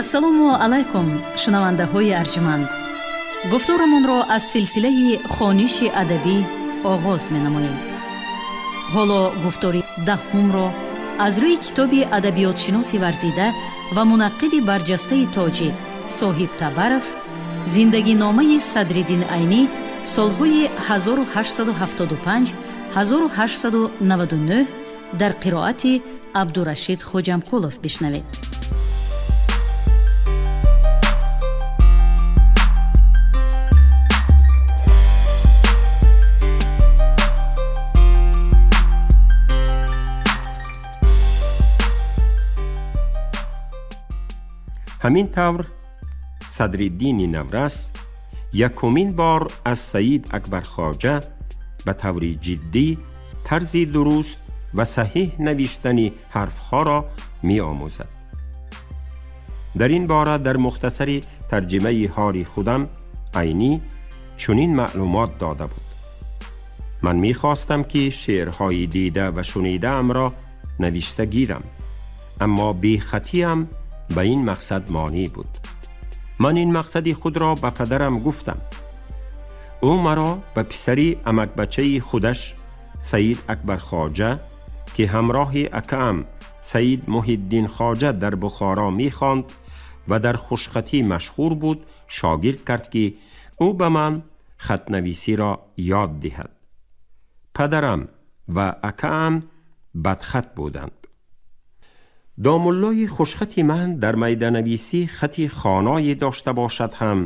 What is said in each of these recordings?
Ассалому алайкум, шунавандаҳои арҷманд. Гуфторамонро аз силсилаи хониши адабӣ оғоз менамоем. Ҳоло гуфтори даҳумро аз рӯи китоби адабиётшиноси варзида ва мунаққиди барҷастаи тоҷик Соҳиб Табаров «Зиндагиномаи Садриддин Айнӣ солҳои 1875-1899» дар қироати Абдурашид Хоҷамқулов бишнавед. Ҳамин тавр, Садриддини наврас якумин бор аз Саид Акбархоҷа ба таври ҷиддӣ тарзи дуруст ва саҳеҳ навиштани ҳарфҳоро меомӯзад. Дар ин бора дар мухтасари тарҷимаи ҳоли худам Айнӣ чунин маълумот дода буд: ман мехостам, ки шеърҳои дида ва шунидаамро навишта гирам, аммо бехатиам ба ин мақсад монеъ буд. Ман ин мақсади худро ба падарам гуфтам. Ӯ маро ба писари амакбачаи худаш Саид Акбархоҷа, ки ҳамроҳи акаам Саид Муҳиддин Хоҷа дар Бухоро мехонд ва дар хушхатӣ машҳур буд, шогирд кард, ки ӯ ба ман хатнависиро ёд диҳад. Падарам ва акаам бадхат буданд. Домуллои хушхати ман дар майданависӣ хати хоное дошта бошад ҳам,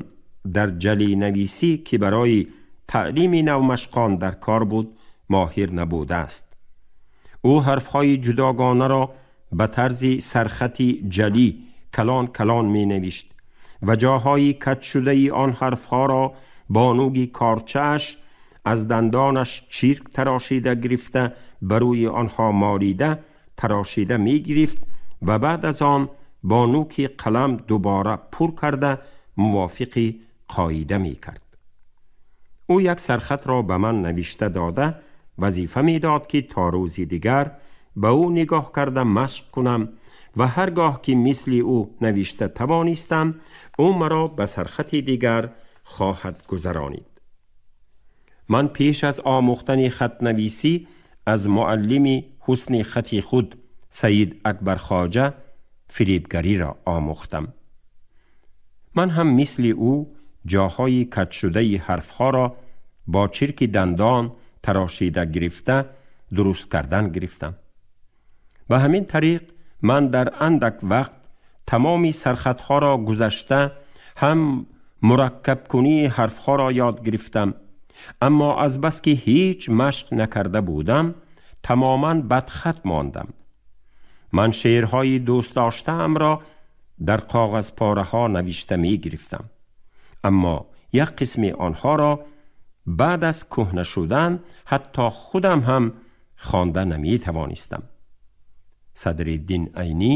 дар ҷалинависӣ, ки барои таълими навмашқон дар кор буд, моҳир набудааст. Ӯ ҳарфҳои ҷудогонаро ба тарзи сархати ҷалӣ калон калон менавишт ва ҷоҳои каҷшудаи он ҳарфҳоро бо нӯги корчааш аз дандонаш чирк тарошида гирифта, ба рӯи онҳо молида тарошида мегирифт ва баъд аз он бо нӯки қалам дубора пур карда, мувофиқи қоида мекард. Ӯ як сархатро ба ман навишта дода, вазифа медод, ки то рӯзи дигар ба ӯ нигоҳ карда машқ кунам ва ҳар гоҳ ки мисли ӯ навишта тавонистам, ӯ маро ба сархати дигар хоҳад гузаронид. Ман пеш аз омӯхтани хатнависӣ аз муаллими ҳусни хати худ Саид Акбархоҷа фиребгариро омӯхтам. Ман ҳам мисли ӯ ҷоҳои каҷшудаи ҳарфҳоро бо чирки дандон тарошида гирифта, дуруст кардан гирифтам. Ба ҳамин тариқ ман дар андак вақт тамоми сархатҳоро гузашта, ҳам мураккабкунии ҳарфҳоро ёд гирифтам, аммо азбаски ҳеҷ машқ накарда будам, тамоман бадхат мондам. Ман шеърҳои дӯстдоштаамро дар коғазпораҳо навишта мегирифтам, аммо як қисми онҳоро баъд аз кӯҳна шудан ҳатто худам ҳам хонда наметавонистам. Садриддин Айнӣ,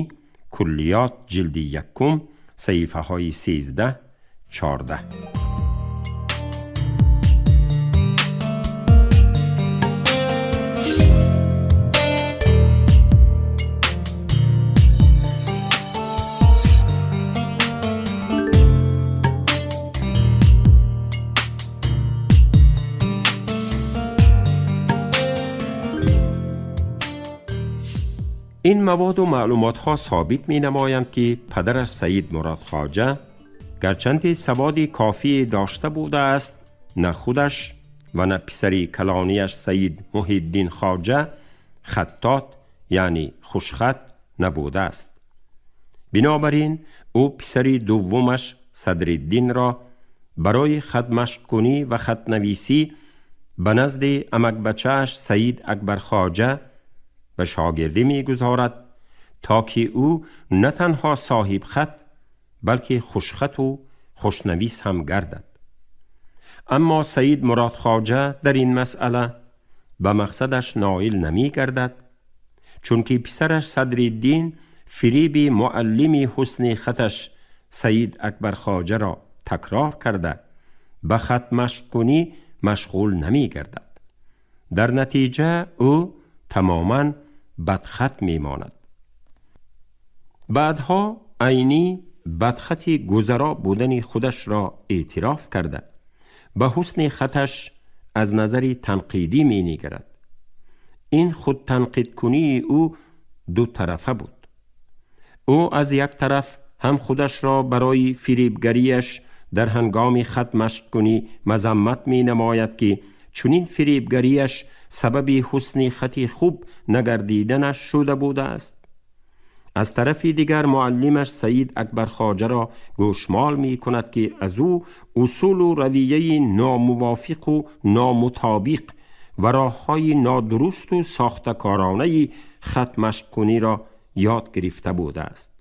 Куллиёт, ҷилди якум, саҳифаҳои 13, 14. Ин маводу маълумотҳо собит менамоянд, ки падараш Саид Мурод Хоҷа гарчанде саводи кофие дошта будааст, на худаш ва на писари калонияш Саид Муҳиддин Хоҷа хаттот, яъне хушхат набудааст. Бинобар ин ӯ писари дуввумаш Садриддинро барои хатмашқкунӣ ва хатнависӣ ба назди амакбачааш Саид Акбархоҷа ба шогирдӣ мегузорад, то ки ӯ на танҳо соҳибхат, балки хушхату хушнавис ҳам гардад. Аммо Саид Мурод Хоҷа дар ин масъала ба мақсадаш ноил намегардад, чунки писараш Садриддин фиреби муаллими ҳусни хаташ Саид Акбархоҷаро такрор карда, ба хатмашқкунӣ машғул намегардад. Дар натиҷа ӯ тамоман бадхат мемонад. Баъдҳо Айнӣ بدخطی گذرا بودن خودش را اعتراف کرده به حسن خطش از نظر تنقیدی می نگرد. این خود تنقید کنی او دو طرفه بود. او از یک طرف هم خودش را برای فریبگریش در هنگام خط مشق کنی مذمت می نماید که چنین فریبگریش سبب حسن خط خوب نگردیدنش شده بوده است. از طرف دیگر معلمش سید اکبر خواجه را گوشمال می کند که از او اصول و رویه ناموافق و نامطابق و راههای نادرست و ساختکارانه خط مشق کنی را یاد گرفته بوده است.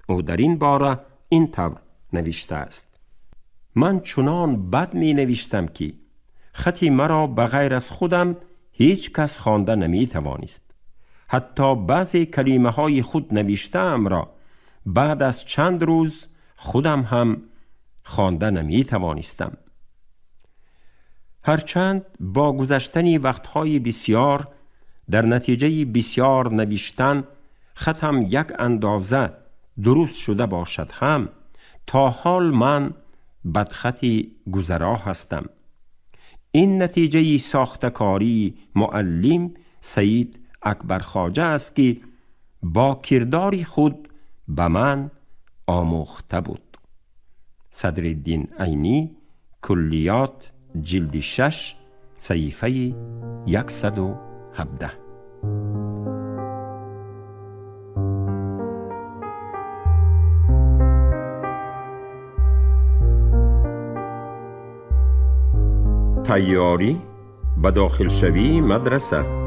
او در این باره این طور نوشته است: من چنان بد می نوشتم که خطی مرا بغیر از خودم هیچ کس خوانده نمی توانست. حتی بعضی کلمه های خود نوشته‌ام را بعد از چند روز خودم هم خوانده نمی توانستم. هرچند با گذشتن وقتهای بسیار در نتیجه بسیار نوشتن خطم یک اندازه درست شده باشد هم تا حال من بدخطی گذرا هستم. این نتیجه ساختکاری معلم سید اکبر خواجه است که با کردار خود به من آموخته بود. صدرالدین عینی، کلیات، جلد 6، صحیفه 117. تیاری به داخل شوی مدرسه.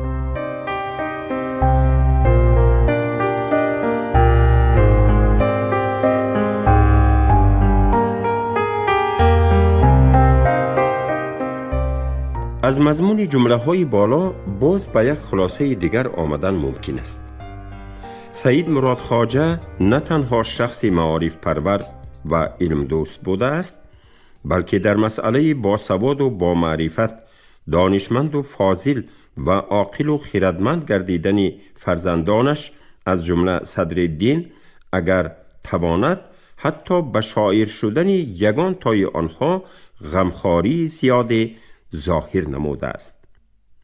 از مضمون جمله های بالا باز به یک خلاصه دیگر آمدن ممکن است. سید مراد خواجه نه تنها شخص معارف پرور و علم دوست بوده است، بلکه در مسئله باسواد و با معرفت، دانشمند و فاضل و عاقل و خردمند گردیدن فرزندانش از جمله صدرالدین اگر تواند حتی به شاعر شدن یگان تای آنها غمخواری زیاد ظاهر نموده است.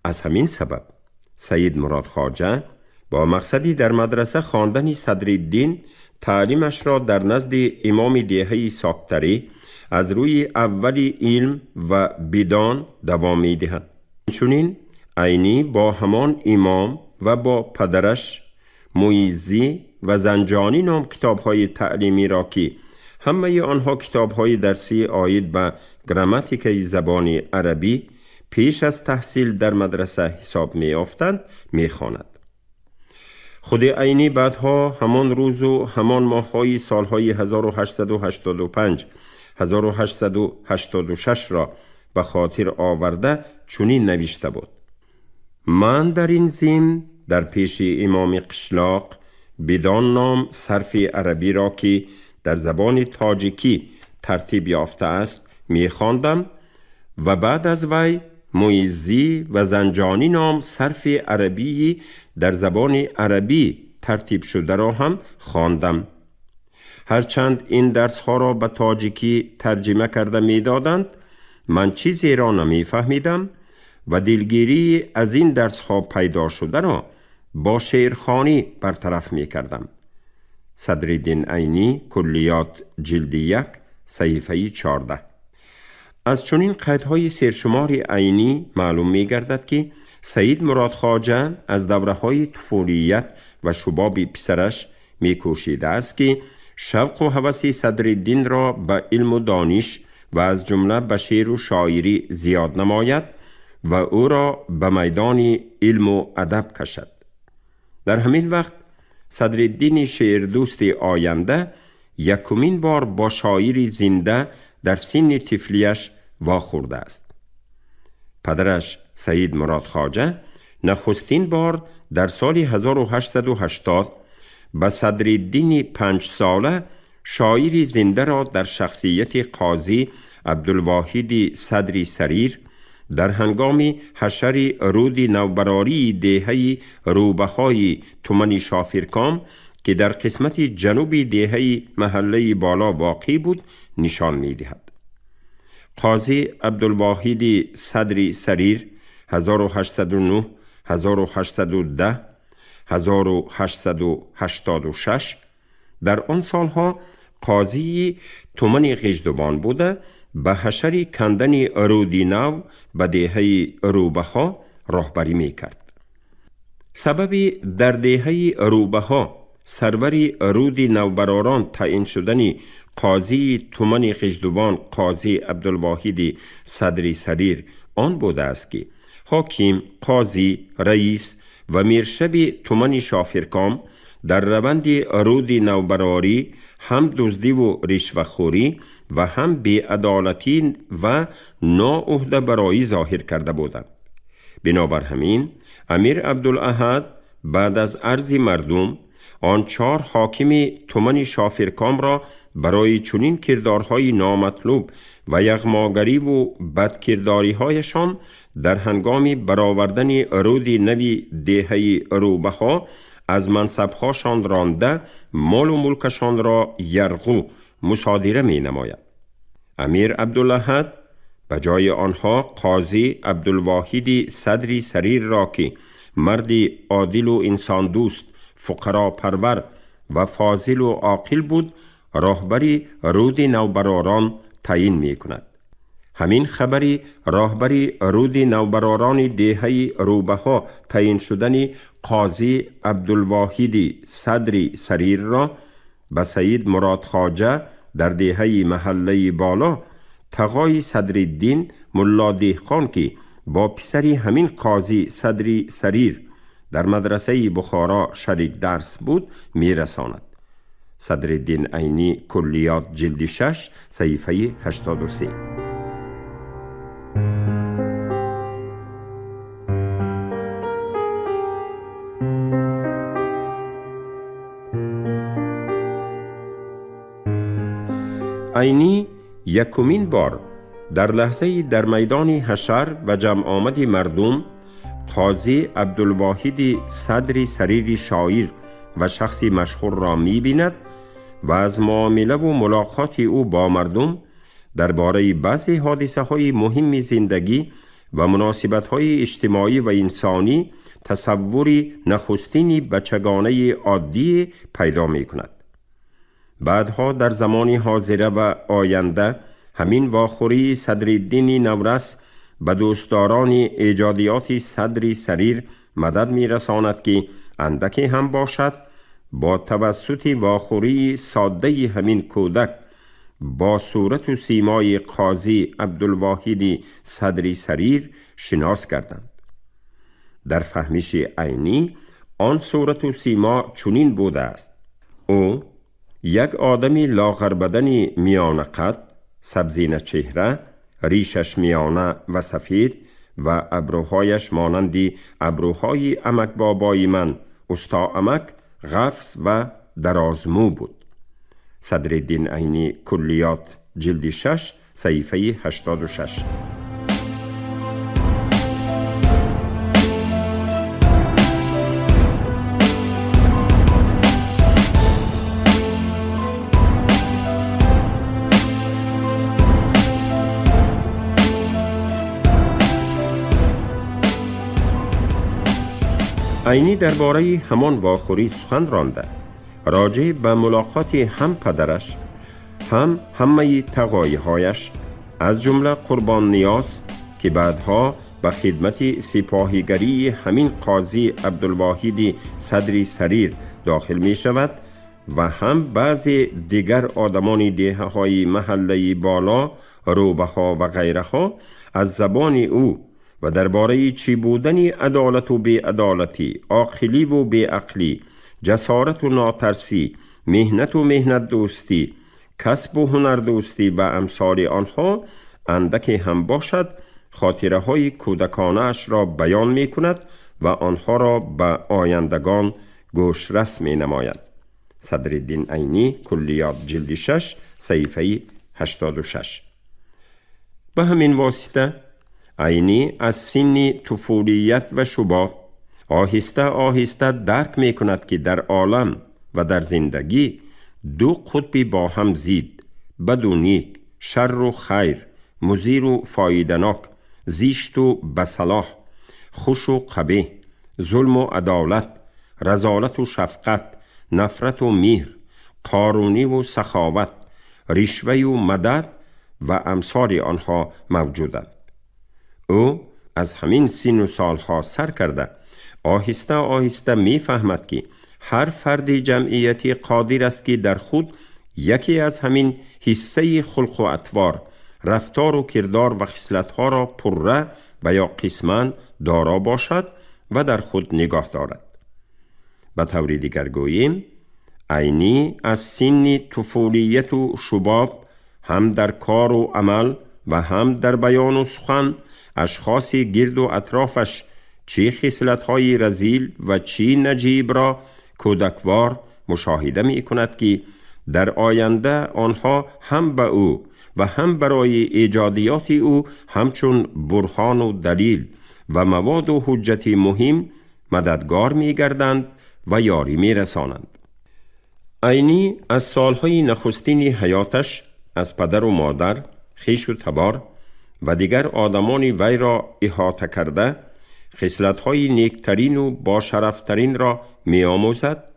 از همین سبب سید مراد خواجه با مقصدی در مدرسه خواندن صدرالدین تعلیمش را در نزد امام دهه ساکتری از روی اول علم و بدان دوام می دهد. چنین عینی با همان امام و با پدرش مویزی و زنجانی نام کتاب‌های تعلیمی را که همه آنها کتاب‌های درسی عاید به گراماتیک زبان عربی پیش از تحصیل در مدرسه حساب می‌یافتند می‌خواند. خود عینی بعدها همان روز و همان ماه‌های سالهای 1885 1886 را به خاطر آورده چنین نوشته بود: من در این زیم در پیش امام قشلاق بدان نام صرف عربی را که در زبان تاجیکی ترتیب یافته است می‌خواندم و بعد از وی مویزی و زنجانی نام صرف عربی در زبان عربی ترتیب شده را هم خواندم. هرچند این درس ها را به تاجیکی ترجمه کرده می دادند، من چیزی را نمی فهمیدم و دلگیری از این درس ها پیدا شده را با شعرخوانی برطرف می کردم. صدرالدین عینی، کلیات، جلد 1، صحیفه 14. از چنین قیدهای سرشمار عینی معلوم می گردد که سید مراد خواجه از دوره‌های طفولیت و شباب پسرش می کوشیده است که شوق و هوس صدرالدین را به علم و دانش و از جمله به شعر و شاعری زیاد نماید و او را به میدان علم و ادب کشد. در همین وقت صدرالدین شعردوست آینده یکمین بار با شاعری زنده در سن طفلیش واخورده است. پدرش سید مراد خواجه نخستین بار در سال 1880 به صدرالدین 5 ساله شاعر زنده را در شخصیت قاضی عبدالواحد صدری سریر در هنگام حشر رود نوبراری دهه روبه‌های تمن شافرکام که در قسمت جنوبی دهه محله بالا واقع بود نشان می دهد. قاضی عبدالواحد صدری سریر 1809 1810 1886 در آن سالها قاضی تومن غژدوان بوده به حشر کندن رودی نو به دهه روبه راهبری می کرد. سبب در دهه روبه سرور رودی نوبراران تعیین شدن قاضی تومن غژدوان قاضی عبدالواحد صدری سریر آن بوده است که حاکم، قاضی، رئیس و میرشب تومن شافرکام در روند رود نوبراری هم دزدی و رشوه‌خوری و هم بی‌عدالتی و ناعهده برایی ظاهر کرده بودند. بنابر همین امیر عبدالاحد بعد از عرض مردم آن 4 حاکم تومن شافرکام را برای چنین کردارهای نامطلوب و یغماگری و بدکرداریهایشان در هنگام برآوردن رود نوی دهه روبه ها از منصبهاشان رانده مال و ملکشان را یرغو مصادره می نماید. امیر عبدالاحد به جای آنها قاضی عبدالواحد صدری سریر را که مرد عادل و انسان دوست، فقرا پرور و فاضل و عاقل بود راهبری رود نوبراران تعیین می کند. همین خبری راهبری رود نوبراران دهه روبه ها تعیین شدن قاضی عبدالواحد صدری سریر را به سید مراد خواجه در دهه محله بالا تقای صدرالدین ملا دهقان که با پسری همین قاضی صدری سریر در مدرسه بخارا شریک درس بود میرساند. صدرالدین عینی کلیات جلد 6 صحیفه 83. عینی یکمین بار در لحظه در میدان حشر و جمع آمد مردم قاضی عبدالواحد صدری سریر شاعر و شخصی مشهور را می بیند و از معامله و ملاقات او با مردم درباره بعضی حادثه های مهم زندگی و مناسبت های اجتماعی و انسانی تصور نخستین بچگانه عادی پیدا می کند. بعدها در زمان حاضره و آینده همین واخوری صدرالدین نورس به دوستداران ایجادیات صدری سریر مدد می رساند که اندکی هم باشد با توسط واخوری ساده همین کودک با صورت و سیمای قاضی عبدالواحد صدری سریر شناس کردند. در فهمش عینی آن صورت و سیما چنین بوده است: او یک آدمی لاغر بدن میانه قد، سبزینه چهره، ریشش میانه و سفید و ابروهایش مانند ابروهای امک بابای من استا امک غفص و درازمو بود. صدرالدین عینی کلیات جلد 6 صحیفه 86. عینی درباره همان واخوری سخن رانده، راجع به ملاقات هم پدرش هم همه تقایهایش از جمله قربان نیاز که بعدها به خدمت سپاهیگری همین قاضی عبدالواحد صدری سریر داخل می شود و هم بعضی دیگر آدمان دیه های محله بالا، روبه ها و غیره ها از زبان او و درباره چی بودن عدالت و بی‌عدالتی، عاقلی و بی‌عقلی، جسارت و ناترسی، مهنت و مهنت دوستی، کسب و هنر دوستی و امثال آنها اندکی هم باشد خاطره های کودکانه اش را بیان می کند و آنها را به آیندگان گوشرس می نماید. صدرالدین عینی کلیات جلد 6 صحیفه 86. به همین واسطه عینی از سن طفولیت و شباب آهسته آهسته درک می کند که در عالم و در زندگی دو قطب با هم زید، بد و نیک، شر و خیر، مضر و فایدناک، زیشت و بصلاح، خوش و قبیح، ظلم و عدالت، رذالت و شفقت، نفرت و مهر، قارونی و سخاوت، رشوه و مدد و امثال آنها موجودند. او از همین سن و سالها سر کرده آهسته آهسته می فهمد که هر فرد جمعیتی قادر است که در خود یکی از همین حصه خلق و اطوار، رفتار و کردار و خصلت‌ها را پره و یا قسماً دارا باشد و در خود نگاه دارد. به طور دیگر گوییم، عینی از سن طفولیت و شباب هم در کار و عمل و هم در بیان و سخن اشخاص گرد و اطرافش چه خصلت‌های رذیل و چه نجیب را کودکوار مشاهده می‌کند که در آینده آنها هم به او و هم برای ایجادیات او همچون برهان و دلیل و مواد و حجت مهم مددگار می‌گردند و یاری می‌رسانند. عینی از سالهای نخستین حیاتش از پدر و مادر، خویش و تبار و دیگر آدمان وی را احاطه کرده خصلت‌های نیکترین و باشرفترین را می‌آموزد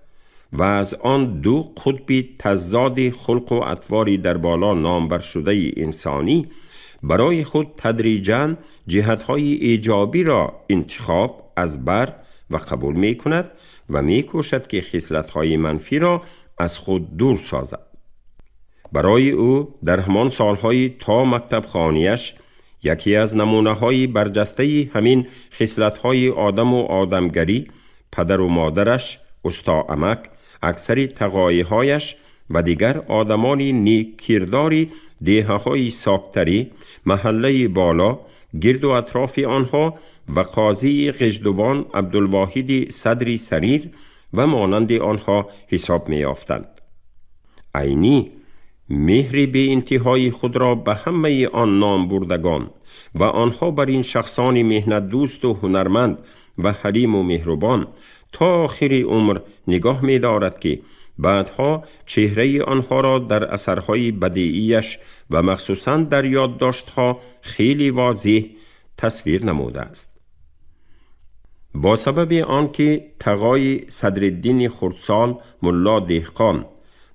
و از آن دو قطب تضاد خلق و اطواری در بالا نامبر شده انسانی برای خود تدریجاً جهت‌های ایجابی را انتخاب از بر و قبول می‌کند و می‌کوشد که خصلت‌های منفی را از خود دور سازد. برای او در همان سالهای تا مکتب خانیش یکی از نمونه‌های برجسته همین خصلت‌های آدم و آدمگری، پدر و مادرش، استا عمک، اکثر تقایی‌هایش و دیگر آدمان نیک کرداری دیه‌های ساکتری، محله بالا، گرد و اطراف آنها و قاضی قژدوان عبدالواحد صدری سریر و مانند آنها حساب می‌یافتند. عینی مهر بی انتهای خود را به همه آن نام بردگان و آنها بر این شخصان مهنت دوست و هنرمند و حلیم و مهربان تا آخر عمر نگاه می دارد که بعدها چهره آنها را در اثرهای بدیعیش و مخصوصاً در یادداشت‌ها خیلی واضح تصویر نموده است. با سبب آنکه تقای صدرالدین خردسال ملا دهقان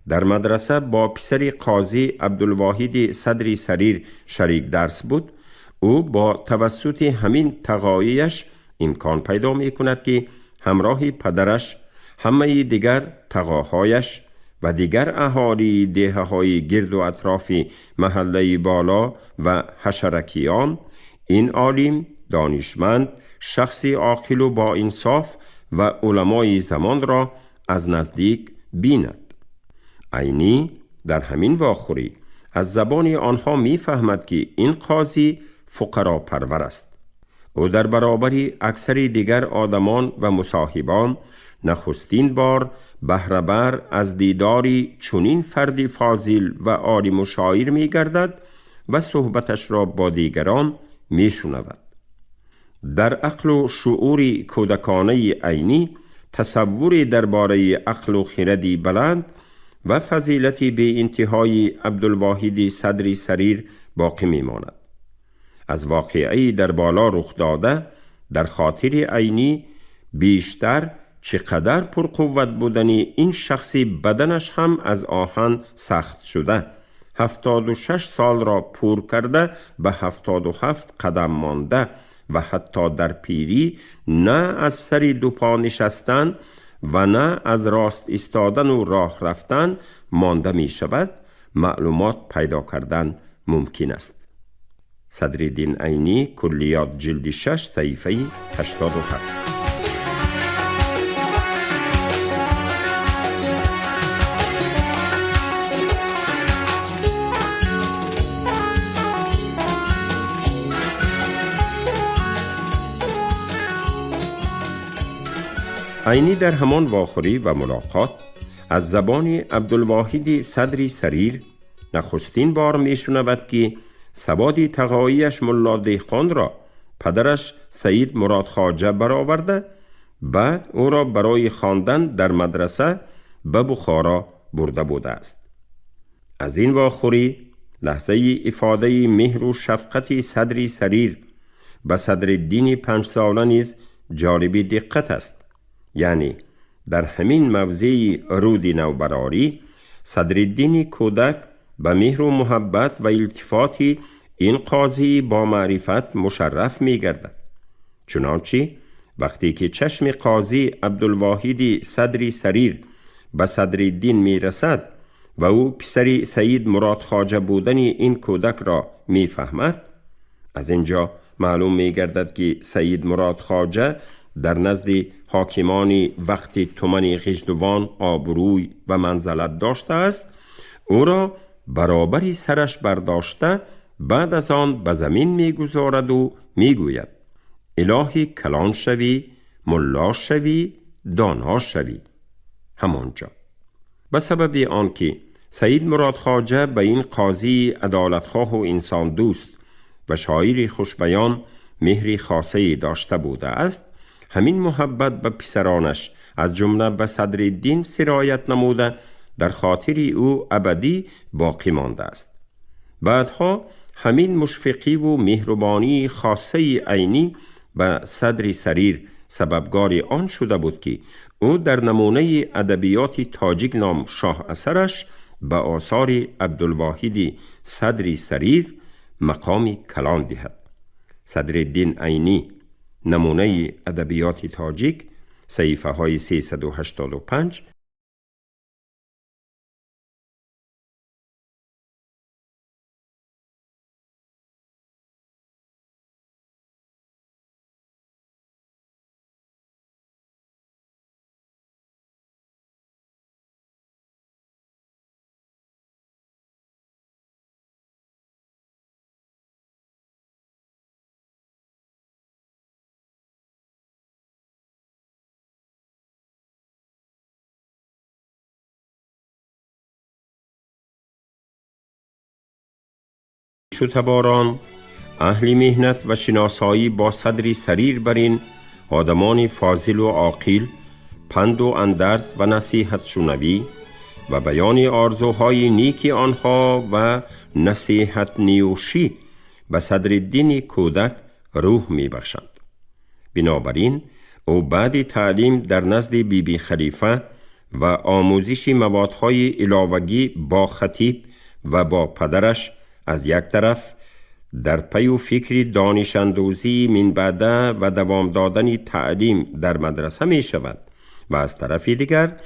در مدرسه با پسر قاضی عبدالواحد صدر سریر شریک درس بود، او با توسط همین تقایش امکان پیدا می کند که همراه پدرش، همه دیگر تقاهایش و دیگر اهالی دهه‌های گرد و اطراف محله بالا و حشرکیان، این عالم، دانشمند، شخصی عاقل و با انصاف و علمای زمان را از نزدیک بیند. عینی در همین واخوری از زبان آنها میفهمد که این قاضی فقرا پرور است. او در برابر اکثر دیگر آدمان و مصاحبان نخستین بار بهره بر از دیداری چنین فردی فاضل و عالم و شاعر می‌گردد و صحبتش را با دیگران می‌شنود. در عقل و شعور کودکانه عینی تصوری درباره عقل و خردی بلند و فضیلت بی انتهای عبدالواحد صدری سریر باقی می‌ماند. از واقعی در بالا رخ داده در خاطر عینی بیشتر چقدر پرقوت بودن این شخصی بدنش هم از آهن سخت شده، 76 سال را پر کرده، به 77 قدم مانده و حتی در پیری نه از سر دو پا نشستن و نه از راست ایستادن و راه رفتن مانده می شود، معلومات پیدا کردن ممکن است. صدرالدین عینی، کلیات جلد 6 صحیفه 87. عینی در همان واخوری و ملاقات از زبان عبدالواحد صدری سریر نخستین بار می شنود که سواد تقاییش ملا دهقان را پدرش سید مراد خواجه برآورده، بعد او را برای خواندن در مدرسه به بخارا برده بوده است. از این واخوری لحظه افاده مهر و شفقت صدری سریر به صدرالدین 5 ساله نیز جالب دقت است. یعنی در همین موضع رود نوبراری صدرالدین کودک به مهر و محبت و التفات این قاضی با معرفت مشرف می گردد. چنانچه وقتی که چشم قاضی عبدالواحد صدری سریر به صدرالدین می رسد و او پسر سید مراد خواجه بودن این کودک را می فهمد، از اینجا معلوم می گردد که سید مراد خواجه در نزد حاکمان وقت تمن غجدوان آبروی و منزلت داشته است، او را برابری سرش برداشته بعد از آن به زمین می گذارد و می گوید الهی کلان شوی، ملا شوی، دانا شوی. همانجا به سبب آنکه سید مراد خواجه به این قاضی عدالتخواه و انسان دوست و شاعر خوشبیان مهری خاصه داشته بوده است، همین محبت به پسرانش از جمله به صدرالدین سرایت نموده در خاطر او ابدی باقی مانده است. بعدها همین مشفقی و مهربانی خاصه عینی به صدر سریر سببگار آن شده بود که او در نمونه ادبیات تاجیک نام شاه اثرش به آثار عبدالواحد صدر سریر مقام کلان دهد. صدرالدین عینی، نمونه ادبیات تاجیک، صحیفه های 385. تباران اهل مهنت و شناسایی با صدر سریر برین آدمان فاضل و عاقل، پند و اندرز و نصیحت شنوی و بیان آرزوهای نیک آنها و نصیحت نیوشی به صدرالدین کودک روح می بخشند. بنابراین او بعد تعلیم در نزد بیبی بی خلیفه و آموزش موادهای علاوگی با خطیب و با پدرش از یک طرف در پی و فکر دانش اندوزی من بعده و دوام دادن تعلیم در مدرسه می شود و از طرف دیگر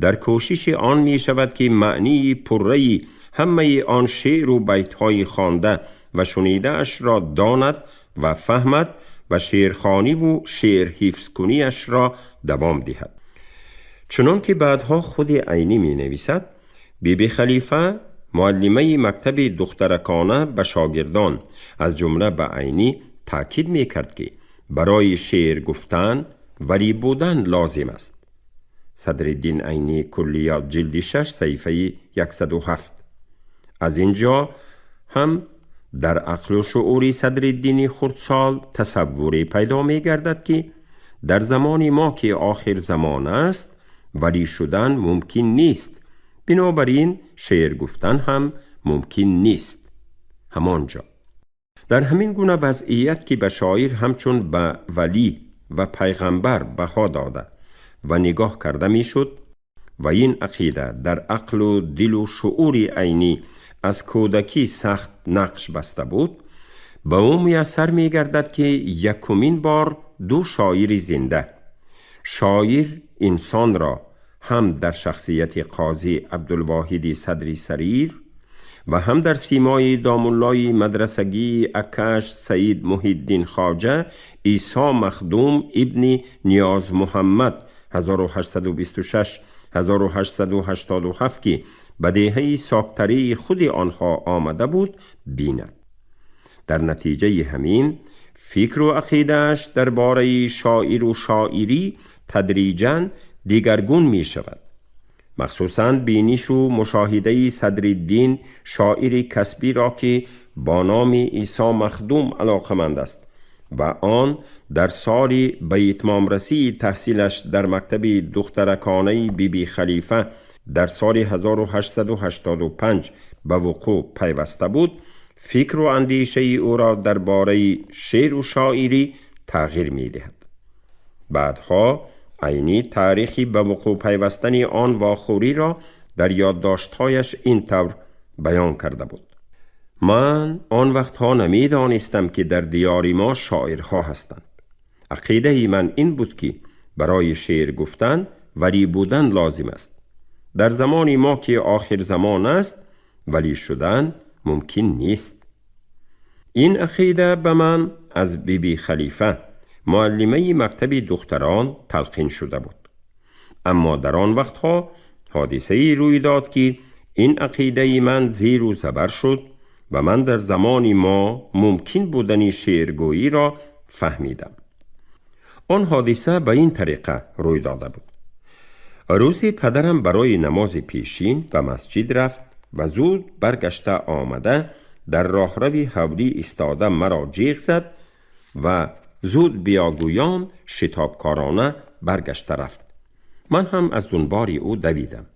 در کوشش آن می شود که معنی پره همه آن شعر و بیتهای خوانده و شنیده اش را داند و فهمد و شعرخوانی و شعر حفظ کنیش را دوام دهد. چنان که بعدها خود عینی می نویسد، بیبی بی خلیفه معلمه مکتب دخترکانه به شاگردان از جمله به عینی تاکید می کرد که برای شعر گفتن ولی بودن لازم است. صدرالدین عینی، کلیات، جلد 6، صحیفه 107. از اینجا هم در عقل و شعور صدرالدین خردسال تصوری پیدا می گردد که در زمان ما که آخر زمان است ولی شدن ممکن نیست، بنابراین شعر گفتن هم ممکن نیست. همانجا در همین گونه وضعیت که به شاعر همچون به ولی و پیغمبر بها داده و نگاه کرده میشد و این عقیده در عقل و دل و شعور عینی از کودکی سخت نقش بسته بود، به او میسر می گردد که یکمین بار دو شاعر زنده، شاعر انسان را هم در شخصیت قاضی عبدالواحد صدری سریر و هم در سیمای دامولای مدرسگی اکش سعید محی‌الدین خواجه عیسی مخدوم ابن نیاز محمد 1826 1887 که به دهه ساکتری خود آنها آمده بود بیند. در نتیجه همین فکر و عقیده‌اش درباره شاعر و شاعری تدریجاً دیگرگون می شود. مخصوصاً بینش و مشاهده صدرالدین شاعر کسبی را که با نام عیسی مخدوم علاقمند است و آن در سالی به اتمام رسی تحصیلش در مکتب دخترکانه بی بی خلیفه در سال 1885 به وقوع پیوسته بود، فکر و اندیشه او را درباره شعر و شاعری تغییر می دهد. بعدها عینی تاریخی به وقوع پیوستن آن واخوری را در یادداشت‌هایش اینطور بیان کرده بود: من آن وقتها نمی‌دانستم که در دیار ما شاعرها هستند. عقیده من این بود که برای شعر گفتن ولی بودن لازم است. در زمان ما که آخر زمان است ولی شدن ممکن نیست. این عقیده به من از بی بی خلیفه، معلمه مکتب دختران، تلقین شده بود. اما در آن وقتها حادثه‌ای روی داد که این عقیده من زیر و زبر شد و من در زمان ما ممکن بودن شعرگویی را فهمیدم. آن حادثه به این طریقه روی داده بود. روزی پدرم برای نماز پیشین به مسجد رفت و زود برگشته آمده در راهروی حولی ایستاده مرا جیغ زد و زود بیاگویان شتابکارانه برگشته رفت. من هم از دنبال او دویدم.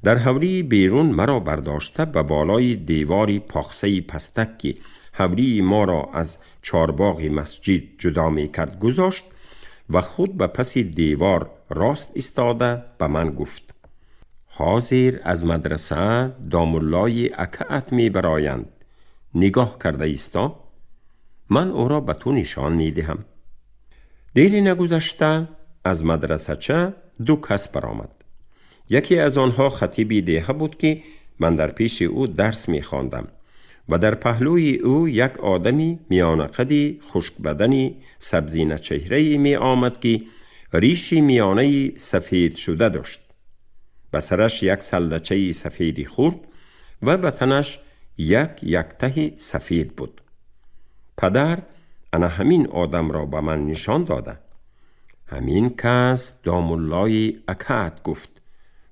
در حولی بیرون مرا برداشته به بالای دیواری پاخسه پستک که حولی ما را از چارباغ مسجد جدا می کرد گذاشت و خود به پس دیوار راست ایستاده به من گفت: حاضر از مدرسه دامولای اکعت می برایند. نگاه کرده ایستا، من او را به تو نشان می دهم. دیری نگذشته از مدرسه چه دو کس برآمد. یکی از آنها خطیبی دیه بود که من در پیش او درس می خواندم و در پهلوی او یک آدمی میانه قدی خشک بدنی سبزینه چهره‌ای می آمد که ریشی میانه سفید شده داشت. به سرش یک سلچه سفیدی خورد و به تنش یک ته سفید بود. پدر انا همین آدم را به من نشان داده. همین کس دامولای اکعت گفت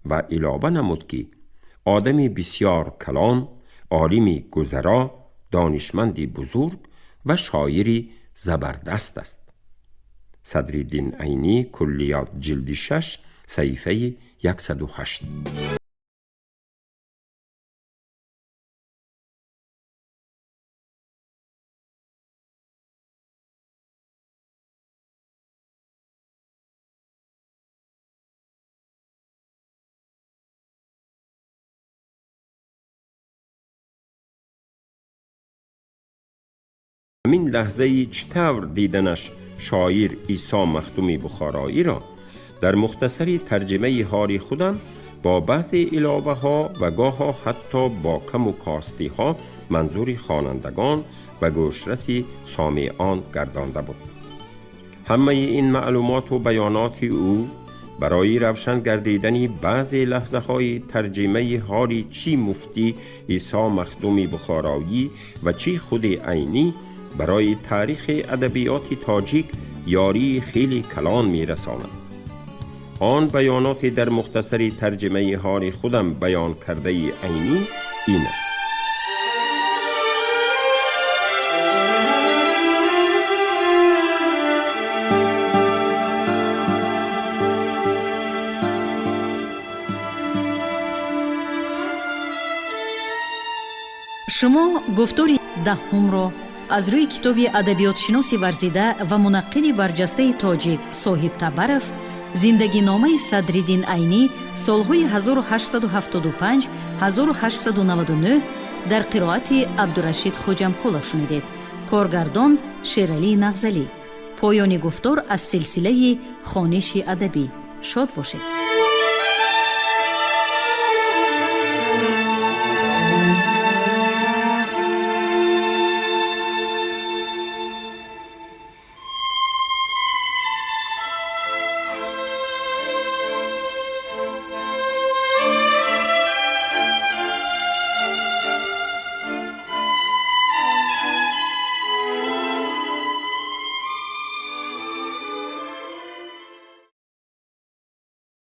و علاوه نمود که آدمی بسیار کلان، عالمی گذرا، دانشمندی بزرگ و شاعری زبردست است. صدرالدین عینی، کلیات، جلد 6، صحیفه 108. همین لحظه چطور دیدنش شاعر عیسی مخدوم بخارایی را در مختصری ترجمه حال خودم با بعضی علاوه ها و گاها حتی با کم و کاستی ها منظور خوانندگان و گوشرسی سامعان گردانده بود. همه این معلومات و بیانات او برای روشن گردیدن بعضی لحظه های ترجمه حال چی مفتی عیسی مخدوم بخارایی و چی خود عینی برای تاریخ ادبیات تاجیک یاری خیلی کلان می رساند. آن بیانات در مختصر ترجمه حال خودم بیان کرده عینی این است: شما گفتار دهم را аз рӯи китоби адабиётшиноси варзида ва мунаққиди барҷастаи тоҷик Соҳиб Табаров «Зиндагиномаи Садриддин Айнӣ солҳои 1875-1899» дар қироати Абдурашид Хоҷамкулов шунидед. Коргардон Шералӣ Нағзалӣ. Поёни гуфтор аз силсилаи хониши адабӣ. Шод бошед.